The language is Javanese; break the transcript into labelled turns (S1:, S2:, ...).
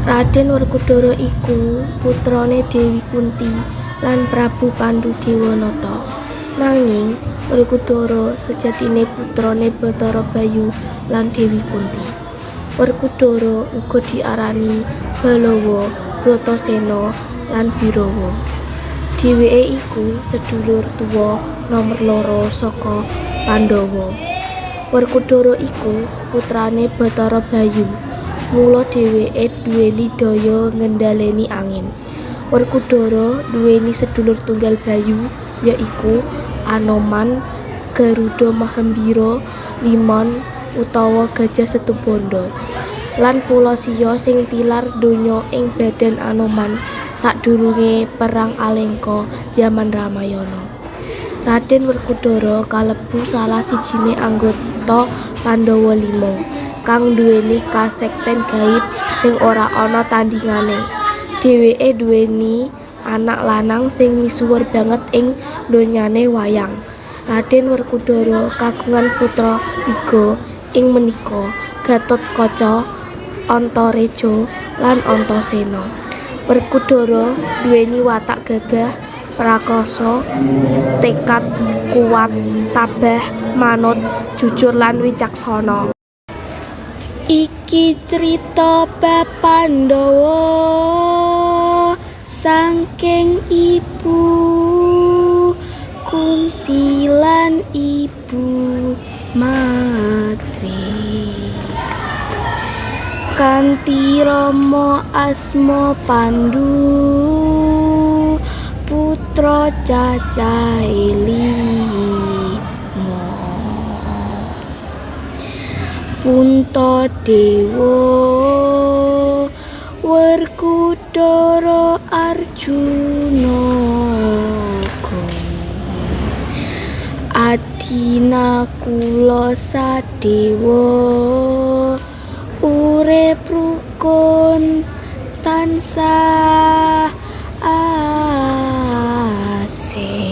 S1: Raden Werkudara iku putrane Dewi Kunthi lan Prabu Pandudewanata. Nanging Werkudara sejatine putrane Bathara Bayu lan Dewi Kunthi. Werkudara uga diarani Balawa, Bratasena lan Birawa. Dheweke iku sedulur tuwa nomer loro saka Pandhawa. Werkudara iku putrane Bathara Bayu, mula dheweke duweni daya ngendhaleni angin. Werkudara nduweni sedulur tunggal Bayu, ya iku Anoman, Garuda Mahambira Limon utawa Gajah Situbanda, lan Pulasiya sing tilar donya ing badan Anoman sadurunge perang Alengka jaman Ramayana. Raden Werkudara kalebu salah sijine anggota Pandhawa Lima kang nduweni kasekten gaib sing ora ana tandingane. Dheweke nduweni anak lanang sing misuwur banget ing donyane wayang. Raden Werkudara kagungan putra tiga ing menika Gatotkaca, Antareja lan Antasena. Werkudara nduweni watak gagah prakasa, tekad kuwat, tabah, manut, jujur lan wicaksana. Iki crita bab Pandhawa saking ibu Kunthi lan ibu Madri. Kanthi rama asma Pandhu, putra cacahe lima. Puntadewa Werkudara Arjuna Adi Nakula Sadewa urip rukun tansah asih.